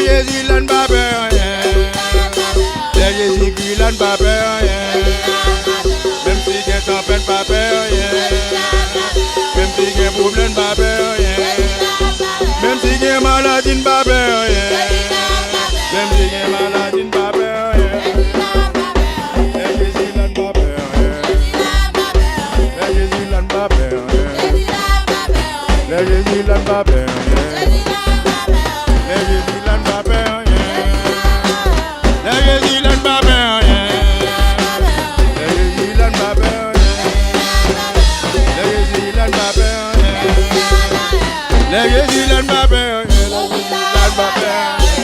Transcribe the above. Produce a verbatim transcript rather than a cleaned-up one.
Jezi la n pa pè anyen. Lè Jezi kri la n pa pè anyen. Menm si gen tanpèt n pa pè anyen. Menm si gen pwoblèm n pa pè anyen. Menm si gen maladi n pa pè anyen.